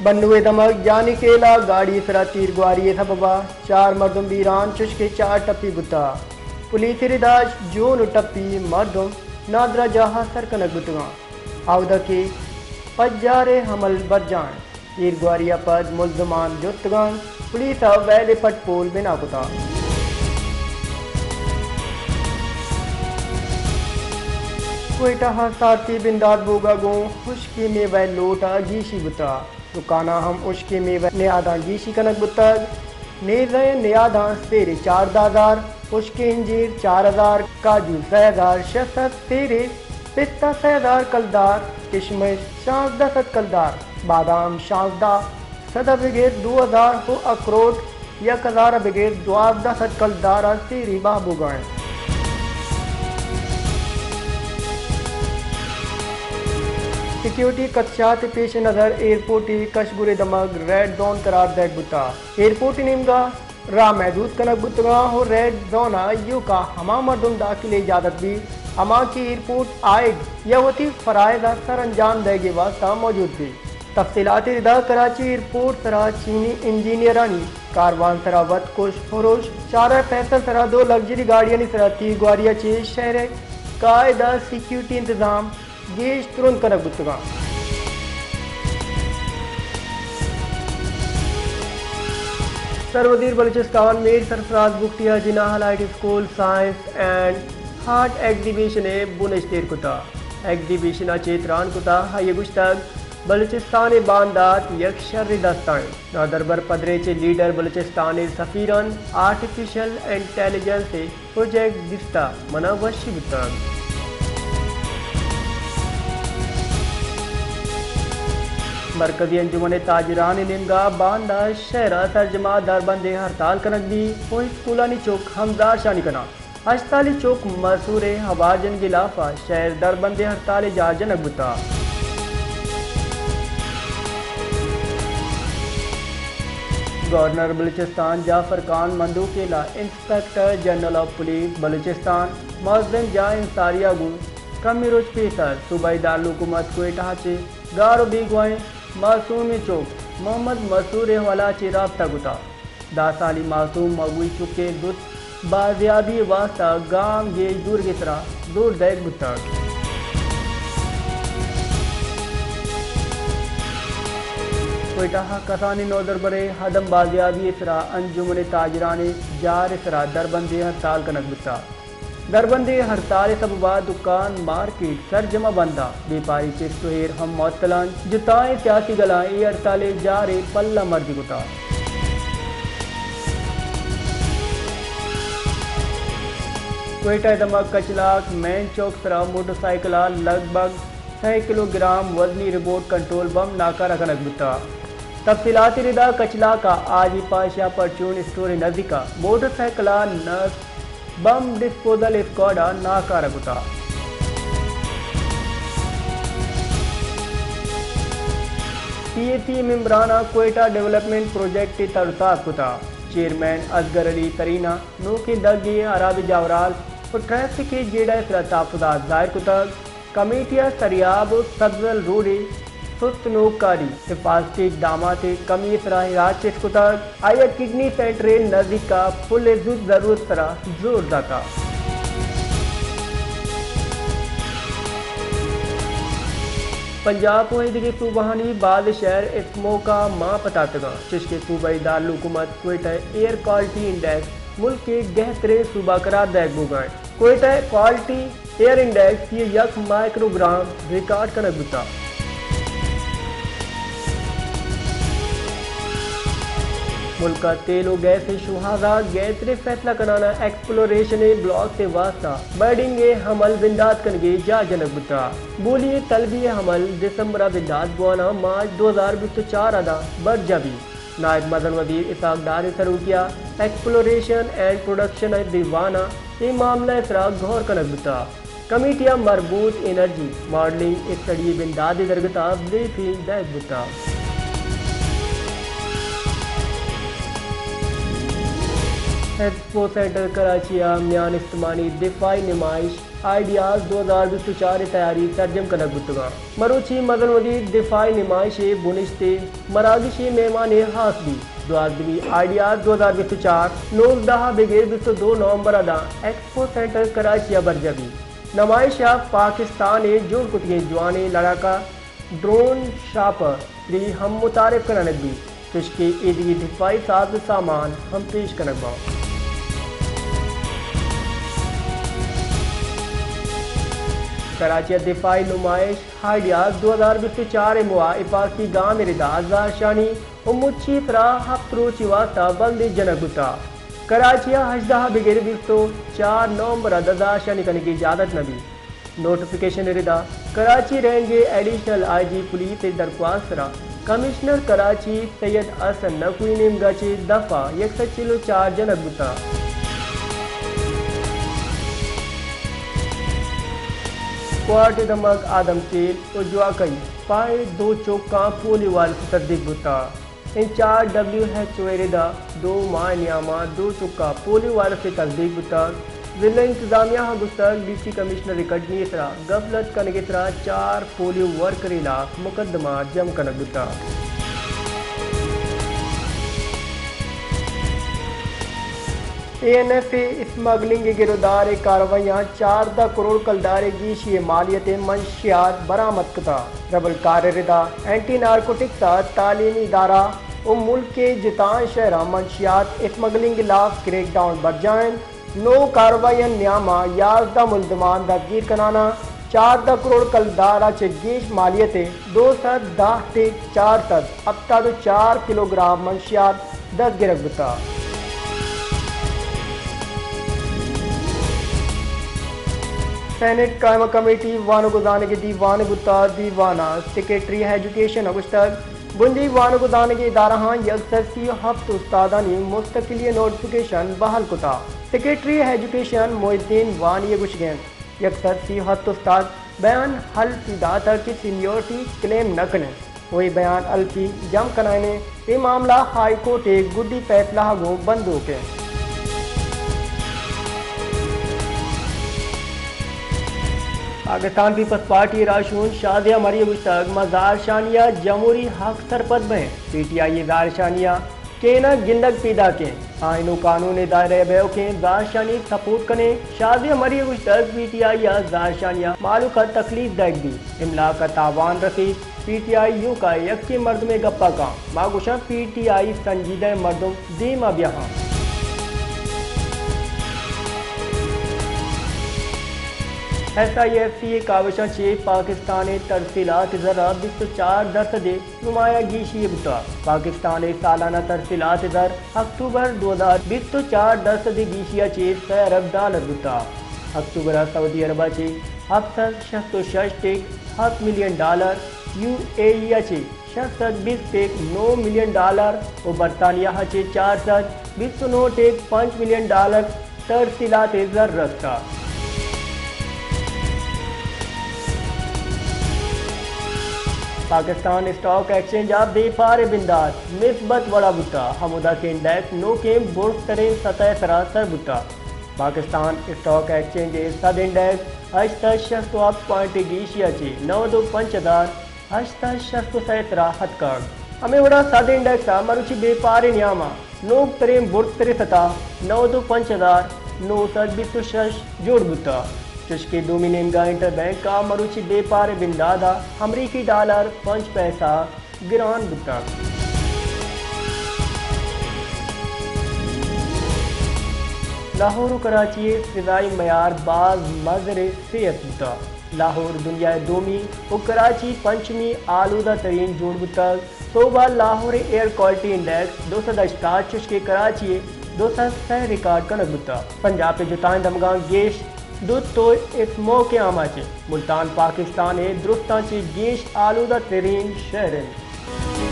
بنو ءِ دمگ جانی کیلا گاڑی ءِ سرا تیر گواری ءِ سبب ءَ چار مردم بیران، چشکے چار ٹپی بوتہ۔ پولیس ءِ رداش جون ءُ ٹپی مردم نادراہ جاہ ءَ سر کنگ بوتگاں، اود ءَ کہ پجار ءِ عمل برجاہ انت۔ تیر گواری ءَ پد ملزمان جتگاں، پولیس ءَ ویل ءِ پٹ پول بنا کتہ۔ کوئٹہ ءَ سارتی بندات بوگ ءَ گوں ہشکیں میوہ ءِ لوٹ ءَ گیشی بوتہ۔ دکاناں ہم ہشکیں میوہ ءِ نیاداں گیشی کنگ بوتگ۔ نیزہ ءِ نیاداں سیرے چاردہ ہزار، ہشکیں انجیر چار ہزار، کاجو سئے ہزار شش سد، سیرے پستہ سئے ہزار کلدار، کشمش شانزدہ سد کلدار، بادام شانزدہ سد ءَ بگر دو ہزار ءُ اخروٹ یک ہزار ءَ بگر دوازدہ سد کلدار ءَ سیری بہا بوگا انت۔ سیکیورٹی خدشات ءِ پیش نظر ایئرپورٹ ءِ کشبر ءِ دمگ ریڈ زون قرار دئیگ بوتہ۔ ایئرپورٹ ءِ نیمگا راہ محدود کنگ بوتگاں ءُ ریڈ زون ءَ ایوکا ہما مردم داخل ءِ اجازت بیت، ہما کہ ایئرپورٹ آئیگ یا وتی فرائض ءِ سر انجام دئیگ ءِ واستہ موجود بیت۔ تفصیلات ءِ ردا کراچی ایئرپورٹ ءِ سرا چینی انجینئرانی کاروان ءِ سرا وت کش ہروش چارہ فیصل ءِ سرا دو لگژری گاڑیانی سرا تیر گواری ءَ چہ شہر ءِ قاعدہ سیکیورٹی انتظام گیش ترند کنگ بوتگاں۔ سروزیر بلوچستان میر سرفراز بگٹی ءَ Jinnah light school science and art exhibition ءِ بنشت ایر کتہ۔ ایگزیبیشن ءَ چہ تران کتہ، آئی ءَ گوشتگ، بلوچستان ءِ باندات یک شریں دست ءَ انت۔ نادربر پدریچ ءِ لیڈر بلوچستان ءِ سفیر انت، آرٹیفیشل انٹیلیجنس ءِ پروجیکٹ دیستہ منا وشی بوتگ۔ مرکزی انجمن تاجران ءِ نیمگا باندا شہر ءَ سرجما دربندیں ہڑتال کنگ بیت ءُ اسکولانی چک ہمزار شانی کناں۔ ہشتالی چک مسور ءِ ہوار جنگ ءِ لاف ءَ شہر دربندیں ہڑتال ءِ جار جنگ بوتگ۔ گورنر بلوچستان جعفر خان مندوخیل ءَ inspector general of police Balochistan معظم جاہ انصاری ءَ گوں کمے روچ پیسر صوبائی دارالحکومت کوئٹہ ءَ چہ گار ءُ بیگواہیں معصومیں چک محمد مسور ءِ حوالہ ءَ چہ رابطہ کتگ۔ دہ سالی معصوم مغوی چکے زوت بازیابی ءِ واستہ گام گیج زورگ ءِ سرا زور دئیگ بوتگ۔ کوئٹہ ءَ کسانیں نودربر ءِ عدم بازیابی ءِ سرا انجمن تاجران ءِ جار ءِ سرا دربندیں ہڑتال کنگ بوتگ۔ دربندیں ہڑتال ءِ سبب ءَ دکان، مارکیٹ سرجم ءَ بند ءَ، بیپاری چست ءُ ایر ہم معطل انت۔ جتائیں سیاسی گلاں اے ہڑتال ءِ جار ءِ پلہ مردی کتگ۔ کوئٹہ ءِ دمگ کچلاک مین چوک ءِ سرا موٹر سائیکل ءَ لگ بھگ سئے کلو گرام وزنی ریموٹ کنٹرول بم ناکارہ کنگ بوتگ۔ تفصیلات ءِ ردا کچلاک ءَ حاجی پاشا پرچون اسٹور ءِ نزیک ءَ موٹر سائیکل ءَ نصب بم ڈسپوزل اسکواڈ ءَ ناکارہ کتگ۔ پی اے سی ءِ ممبران ءَ کوئٹہ ڈویلپمنٹ پروجیکٹ ءِ تر ءُ تاب کتگ۔ چیئرمین اصغر علی ترین ءَ نوکیں دگے ہراب جاوراک ءُ ٹریفک ءِ جیڑہ ءِ سرا تحفظات ظاہر کتگ۔ کمیٹی ءَ سریاب ءُ سبزل روڈ ءِ سست نوک کاری، حفاظتی اقدامات ءِ کمی ءِ سرا اراج چست کتگ۔ آئی ءَ کڈنی سینٹر ءِ نزیک ءَ پل ءِ زوت ضرورت ءِ سرا زور داتگ۔ پنجاب ءُ ایدگہ صوبہانی باز شہر اسموک ءَ مان پتاتگ انت، چشکہ صوبائی دارالحکومت کوئٹہ ءِ ایئر کوالٹی انڈیکس ملک ءِ گہتریں صوبہ قرار دئیگ بوگ ءَ انت۔ کوئٹہ ءِ کوالٹی ایئر انڈیکس سی ءُ یک مائیکرو گرام ریکارڈ کنگ بوتگ۔ ملک ءِ تیل ءُ گیس ءِ شوہاز ءَ گہتریں فیصلہ کنان ءَ ایکسپلوریشن ءِ بلاکس ءِ واستہ بڈنگ ءِ عمل بندات کنگ ءِ جار جنگ بوتگ۔ بولی ءِ طلبی ءِ عمل دسمبر ءَ بندات بوان ءَ مارچ دو ہزار بیست ءُ چار ءَ داں برجاہ بیت۔ نائب مزن وزیر اسحاق ڈار ءِ سروکی ءَ ایکسپلوریشن اینڈ پروڈکشن ءِ دیوان ءَ اے معاملہ ءِ سرا گور کنگ بوتگ۔ کمیٹی ءَ مربوط انرجی ماڈلنگ اسٹڈی ءِ بندات ءِ درگت ءَ بریفنگ دئیگ بوتگ۔ ایکسپو سینٹر کراچی ء میان استمانی دفاعی نمائش آئیڈیاز دو ہزار بیست و چار ء تیاری سرجم کنگ بوتگاں۔ مروچی مزن وزیر دفاعی نمائش ء بنشت ء مراگش ء مہمان ء ہاس بیت۔ دوازدہمی آئیڈیاز دو ہزار بیست و چار نوزدہ ء بگر بیست و دو نومبر ء داں ایکسپو سینٹر کراچی ء برجاہ بیت۔ نمائش ء پاکستان ء جوڑ کتگیں جوانیں لڑاکہ ڈرون شاپر تری ہم متعارف کنگ بیت، چوشکہ ایدگہ دفاعی ساز و سامان ہم پیش کنگ باں۔ کراچی ء دفاعی نمائش آئیڈیاز دو ہزار بیست و چار ء موہ ء حفاظتی گام ء ردا زہرشانی و مچی سرا ہپت روچی واسطہ بندش جنگ بوتگ۔ کراچی ء ہژدہ ء بگر بیست و چار نومبر ء دزہرشانی کنگ ء اجازت نہ بیت۔ نوٹیفکیشن ء ردا کراچی رینج ء ایڈیشنل آئی جی پولیس ء درخواست ء سرا کمشنر کراچی سید حسن نقوی نیمگا چہ دفعہ یک سد چل و چار جنگ بوتگ۔ کوارٹ ء دمگ آدم سیل و جواکئی پائے دو چکاں پولیو وائرس تصدیق بوتگ۔ انچارج ڈبلیو ایچ او ء ردا دو ماہ ء نیاما دو چکا پولیو وائرس ء تصدیق بوتگ۔ ضلع انتظامیہ ء گوشتگ، ڈی سی کمشنر ء کڈنی ء سرا غفلت کنگ ء سرا چار پولیو ورکر ء ہلاپ مقدمہ جم کنگ بوتگ۔ اے این ایف ء اسمگلنگ ء گرودار ء کارروائیاں چاردہ کروڑ کلدار ء گیشی ء مالیت ء منشیات برآمد کتگ۔ ربلکار ء ردا اینٹی نارکوٹکس ء تعلیمی ادارہ و ملک ء جتائیں شہراں منشیات اسمگلنگ ء خلاف کریک ڈاؤن برجاہ انت۔ نو کارروائیانی نیاما یازدہ ملزمان دزگیر کنان ء چاردہ کروڑ کلدار ء چہ گیش مالیت ء دو سد دہ ٹیک چار سد ہپتاد و چار کلوگرام منشیات دزگرگ بوتگ۔ سینیٹ قائمہ کمیٹی وانگ و زانگ ء دیوان بوتگ۔ دیوان ء سیکرٹری ایجوکیشن ء گوشتگ، بنجی وانگ و زانگ ء ادارہاں یک سد سی و ہپت استادانی مستقلی ء نوٹیفکیشن بحال کتگ۔ سیکرٹری ایجوکیشن محی الدین وانی ء گوشگ انت، یک سد سی و ہپت استاد بیان حلفی داتگ کہ سینیورٹی کلیم نہ کن انت و اے بیان حلفی جم کنائینیں، اے معاملہ ہائی کورٹ ء گڈی فیصلہ ء گوں بندوک انت۔ پاکستان پیپلز پارٹی ء راہشون شازیہ مری ء گوشتگ، ما زہرشانی ء جمہوری حق سرپد بئیں، پی ٹی آئی ء زہرشانی ء کینہ گندگ پیداک انت۔ آئین و قانون ء دائرہ ء بئیوکیں زہرشانی سپورٹ کنیں۔ شازیہ مری ء گوشتگ، پی ٹی آئی ء زہرشانی ء مہلوک ء تکلیف دئیگ بیت، املاک ء تاوان رسیت، پی ٹی آئی ایوک ء یکیں مردمے گپ ء کن۔ ما گوشاں پی ٹی آئی سنجیدہ مردم دیم ء بیاہاں۔ ایس آئی ایف سی ء کاوشاں چہ پاکستان ء ترسیلات ء زر ء بیست و چار درسد ء نمایاں گیشی بوتگ۔ پاکستان ء سالانہ ترسیلات ء زر اکتوبر دو ہزار بیست و چار درسد ء گیشی ء چہ سئے ارب ڈالر بوتگ۔ اکتوبر ء سعودی عرب ء چہ ہفت سد شست و شش ٹیک ہفت ملین ڈالر، یو اے ای ء چہ شش سد بیست ٹیک نو ملین ڈالر و برطانیہ ء چہ چار سد بیست و نو ٹیک پنچ ملین ڈالر ترسیلات ء زر رستہ۔ پاکستان اسٹاک ایکسچینج ء بیپار ء بندات مثبت وڑا بوتہ، ہمودا کہ انڈیکس نوکیں برز تریں سطح ء سرا سر بوتہ۔ پاکستان اسٹاک ایکسچینج ء سد انڈیکس ہشت سد شست و ہپت پوائنٹ ء گیشی ء چہ نود و پنچ ہزار ہشت سد شست و سئے ء سرا اتکگ۔ ہمے وڑا سد انڈیکس ء مروچی بیپار ء نیام ء نوک تریں برز تریں سطح نود و پنچ ہزار نو سد بیست و شش جوڑ بوتگ، چوشکہ دومی نیمگا انٹر بینک ء مروچی بیپار ء بندات ء امریکی ڈالر پنچ پیسہ گران بوتگ۔ لاہور و کراچی ء فضائی معیار باز مزر ء سیت بوتگ۔ لاہور دنیا ء دومی و کراچی پنچمی آلودہ ترین جوڑ بوتگ۔ سہب ء لاہور ء ایئر کوالٹی انڈیکس دو سد ہشتاد، چوشکہ کراچی ء دو سد سئے ریکارڈ کنگ بوتگ۔ پنجاب ء جتائیں دمگاں گیش دوت و اسموک ء آماچ انت۔ ملتان پاکستان ء درستاں چہ گیش آلودہ ترین شہر انت۔